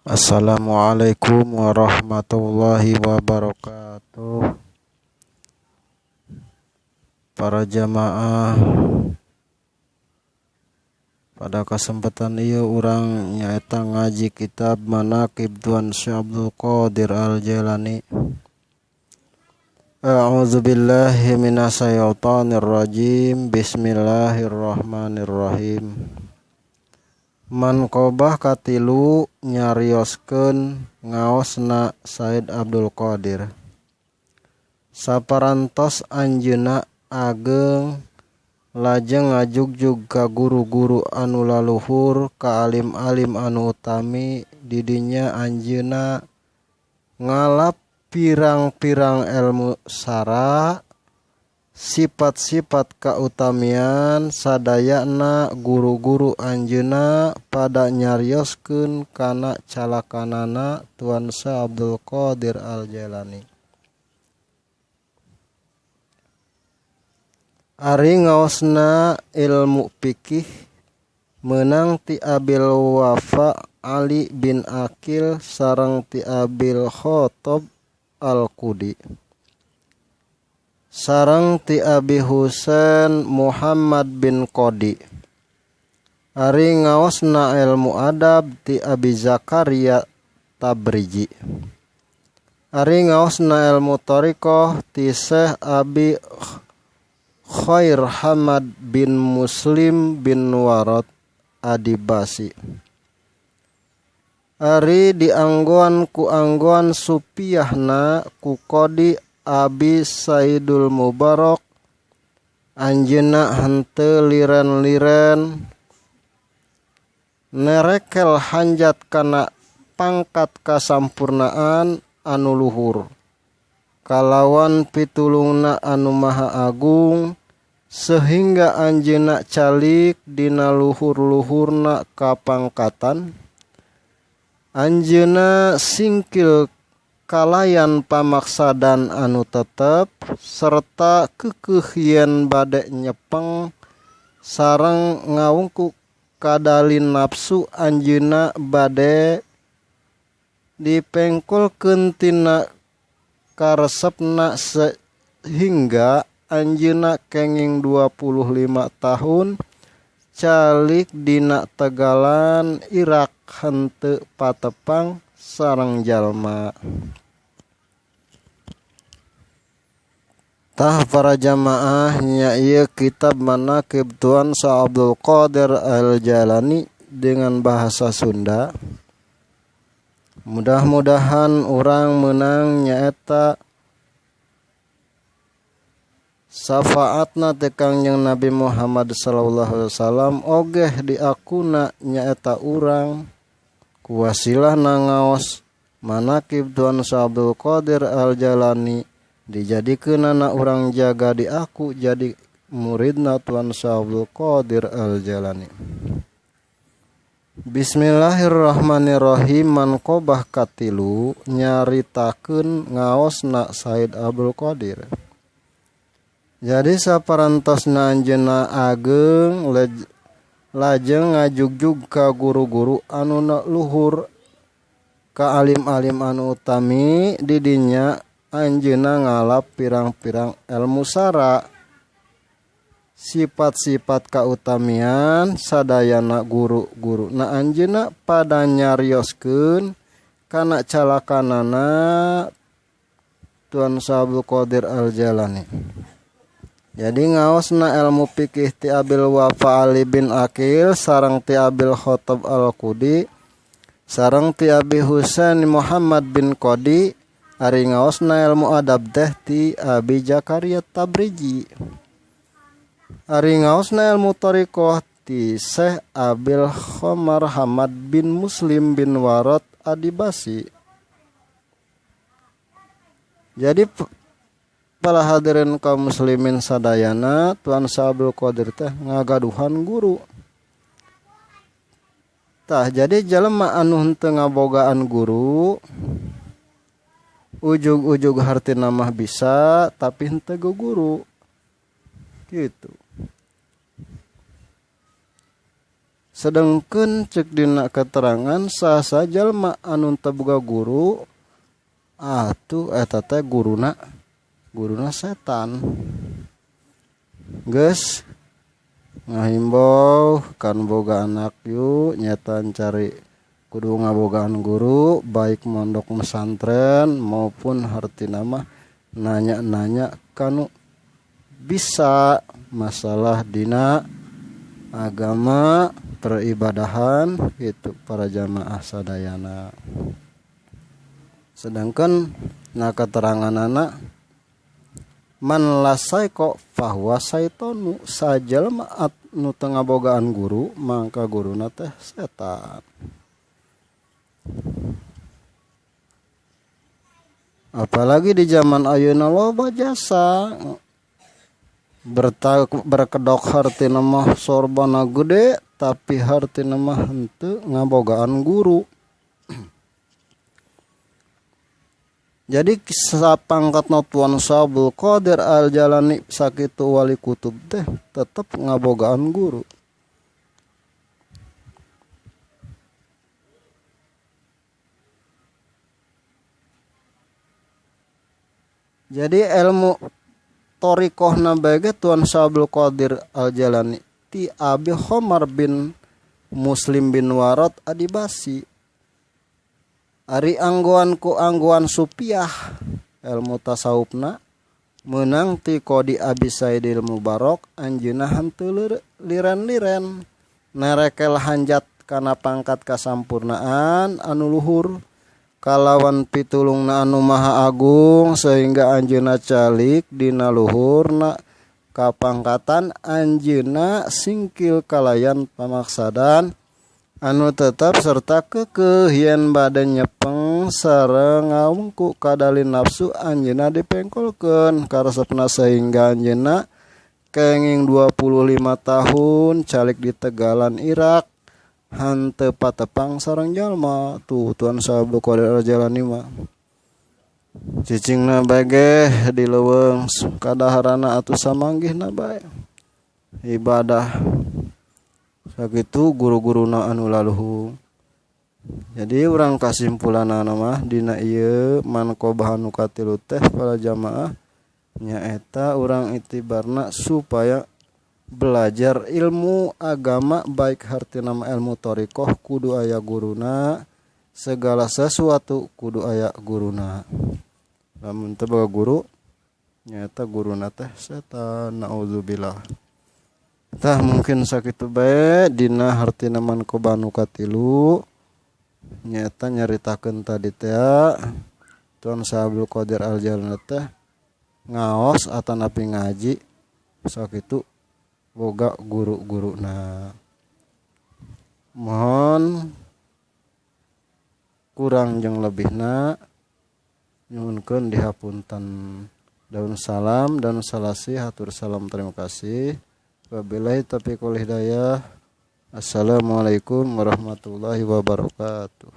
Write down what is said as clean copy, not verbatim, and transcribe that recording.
Assalamualaikum warahmatullahi wabarakatuh. Para jamaah, pada kesempatan ieu urang nyaeta ngaji kitab Manaqib Tuan Syekh Abdul Qadir Al-Jailani. A'udzubillahi minasyaitonir rajim. Bismillahirrahmanirrahim. Manqobah katilu nyarioskeun ngaosna Said Abdul Qadir. Saparantos anjeunna ageng lajeng ngajugjug ka guru-guru anu laluhur, ka alim-alim anu utami. Didinya anjeunna ngalap pirang-pirang ilmu sara, sifat-sifat kautamian sadayana guru-guru anjeunna pada nyarioskeun kana calakanana Tuan Syekh Abdul Qadir Al-Jailani. Ari ngaosna ilmu fikih meunang ti Abil Wafa Ali bin Akil sareng ti Abil Khotob Al-Qudi sareng ti Abi Husain Muhammad bin Qadi. Ari ngaosna ilmu adab ti Abi Zakaria Tabriji. Ari ngaosna ilmu thariqah ti Syekh Abi Khair Hamad bin Muslim bin Warad Adibasi. Ari dianggoan ku anggoan supiahna ku Qadi Abi Saidul Mubarak. Anjeunna henteu liren-liren nerekel hanjat kana pangkat kasampurnaan anu luhur kalawan pitulungna anu maha agung, sehingga anjeunna calik dina luhur-luhurna kapangkatan. Anjeunna singkil kalayan pamaksadan anu tetep serta kekeuh yen bade nyepeng sareng ngawungku kadalin nafsu. Anjeunna bade dipengkolkeun tina karesepna sehingga anjeunna kenging 25 tahun calik dina tegalan Irak henteu patepang sareng jalma. Tah para jamaah, nya ieu kitab Manaqib Tuan Syekh Abdul Qadir Al-Jailani dengan bahasa Sunda. Mudah-mudahan urang menang nyaeta syafaatna teh Kangjeng Nabi Muhammad sallallahu alaihi wasallam ogeh diakuna nyaeta urang kuwasilahna ngaos Manaqib Tuan Syekh Abdul Qadir Al-Jailani dijadikeunana urang jaga diaku jadi muridna Tuan Syekh Abdul Qadir Al-Jailani. Bismillahirrahmanirrahim. Manqobah katilu nyaritakeun ngaosna Said Abdul Qadir. Jadi saparantosna anjeunna ageng lajeng ngajugjug ka guru-guru anu luhur, ka alim-alim anu utami. Didinya anjeunna ngalap pirang-pirang ilmu sara, sifat-sifat kautamian sadayana guru-guru na anjeunna pada nyarioskeun kana calakanana Tuan Syekh Abdul Qadir Al-Jailani. Jadi ngaosna ilmu fikih ti Abil Wafa Ali bin Akil sareng ti Abil Khotob Al-Qudi sareng ti Abi Husain Muhammad bin Qadi. Ari ngaosna ilmu adab teh ti Abi Zakaria Tabriji. Ari ngaosna ilmu thariqah ti Syekh Abil Khomar Hamad bin Muslim bin Warad Adibasi. Jadi para hadirin kaum muslimin sadayana, Tuan Syekh Abdul Qadir teh ngagaduhan guru. Tah jadi jelema anu henteu ngabogaan guru, ujug-ujug hartina mah bisa tapi henteu guru gitu. Sedengkeun cek dina keterangan saha jalma anu teu boga guru atuh eta teh guruna setan. Geus ngahimbau kan boga anak yuk nyetan cari kudu ngabogaan guru baik mondok pesantren maupun hartina mah nanya-nanya kanu bisa masalah dina agama peribadahan gitu para jamaah sadayana. Sedangkan na keterangan anak man lasai kok fahuwa saitonu sajalma nu teu ngabogaan guru mangka guruna teh setan. Apalagi di zaman ayeuna loba jasa berkedok hartina mah sorbana gede tapi hartina mah henteu ngabogaan guru. Jadi sapangkatna Tuan Syabdul Qadir Al Jalani sakitu wali kutub teh tetep ngabogaan guru. Jadi ilmu thariqahna bae Tuan Syabdul Qadir Al Jalani ti Abi Khomar bin Muslim bin Warad Adibasi. Ari anggoan ku anggoan supiah ilmu tasawufna meunang ti Qadi Abi Saidil Mubarok anjeunna henteu liren-liren nerekel hanjat kana pangkat kasampurnaan anu luhur kalawan pitulungna anu maha agung sehingga anjeunna calik dina luhurna kapangkatan anjeunna singkil kalayan pamaksadan anu tetap serta kekeh yen bade nyepeng sareng ngawengku kadalin nafsu anjeunna dipengkolkeun karesepna sehingga anjeunna kenging 25 tahun calik di Tegalan Irak hanteu patepang sareng jalma. Tuh Tuan Syabdul Qadir Al Jalani mah cicingna bae ge di leuweung kadaharana atuh samanggihna bae ibadah sakitu guru-guruna anu laluhung. Jadi urang kasimpulanana mah dina ieu manqobah anu katilu teh para jamaah nyaeta urang itibarna supaya belajar ilmu agama baik hartina mah ilmu thariqah kudu aya guruna, segala sesuatu kudu aya guruna. Lamun teu boga guru nyaeta guruna teh setan, naudzubillah. Tah mungkin sakitu bae dina hartina manqobah nu katilu nyaeta nyaritakeun tadi teh Tuan Syabdul Qadir Al Jalani teh ngaos atanapi ngaji sakitu boga guru-guruna. Mohon kurang jeung lebihna nyuhunkeun dihapunten. Daun salam dan salasi hatur salam terima kasih. Wabillahi taufiq wal hidayah. Assalamualaikum warahmatullahi wabarakatuh.